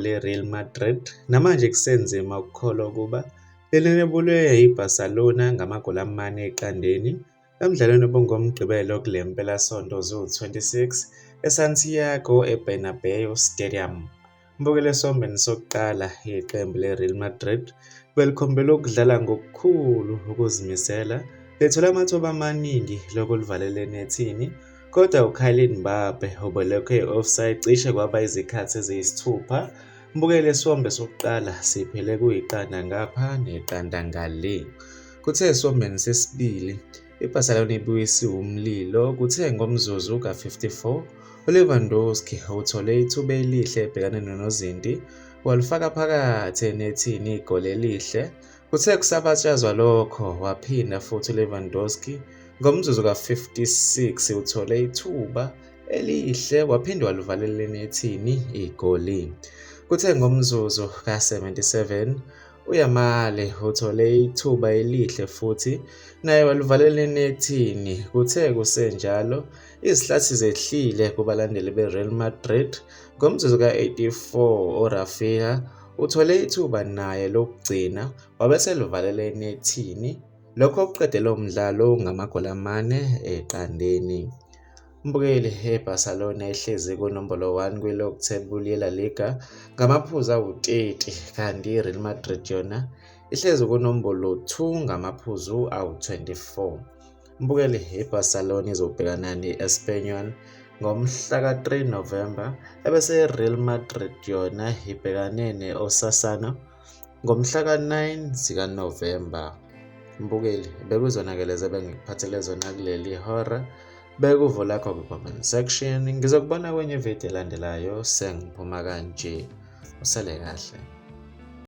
leReal Madrid namanje kusenzima ukukholwa ukuba linwebulwe yiBarcelona ngamagoli 4-0 emdlalweni obungoMgqibelo kule mpelasonto ziwu-26 eSantiago Bernabeu Stadium. Mbukeli esiwombeni sokuqala iqembu leReal Madrid belikhombela ukudlala ngokukhulu ukuzimisela lithola amathuba amaningi lokulivalela enethini kodwa uKylian Mbappe ubelokhu eyi-offside cishe kwaba izikhathi eziyisithupha. Mbukeli esiwombe sokuqala siphele kuyiqanda ngapha neqanda ngale. Kuthe esiwombeni sesibili iBarcelona ibuyisiwe umlilo kuthe ngomzuzu ka-54 uLewandowski uthole ithuba elihle ebhekane nonozinti walifaka phakathi enethini igoli elihle. Kuthe kusabatshazwa lokho waphinda futhi uLewandowski ngomzuzu ka-56 uthole ithuba elihle waphinde walivalela enethini igoli. Kuthe ngomzuzu ka-77 uYamal uthole ithuba elihle futhi naye walivalela enethini. Kuthe kusenjalo izihlathi zehlile kubalandeli beReal Madrid ngomzuzu ka-84 uRafinha uthole ithuba naye lokugcina wabe selivalela enethini. Lokho kuqede lo mdlalo ngamagoli 4-0. Mbukeli eBarcelona ihlezi kunombolo 1 kwi-log table ye-La Liga ngamaphuzu awu-30 kanti i-Real Madrid yona ihlezi kunombolo 2 ngamaphuzu awu-24. Mbukeli iBarcelona izobhekana ne-Espanyol ngomhla ka-3 November ebese i-Real Madrid yona ibhekane ne-Osasuna ngomhla ka-9 zikaNovemba. Mbukeli bekuzona-ke lezi ebengikuphathele zona kuleli hora. Beka uvo lakho kwi-comment section. Ngizokubona kwenye ividiyo elandelayo sengiphuma kanje. Usale kahle.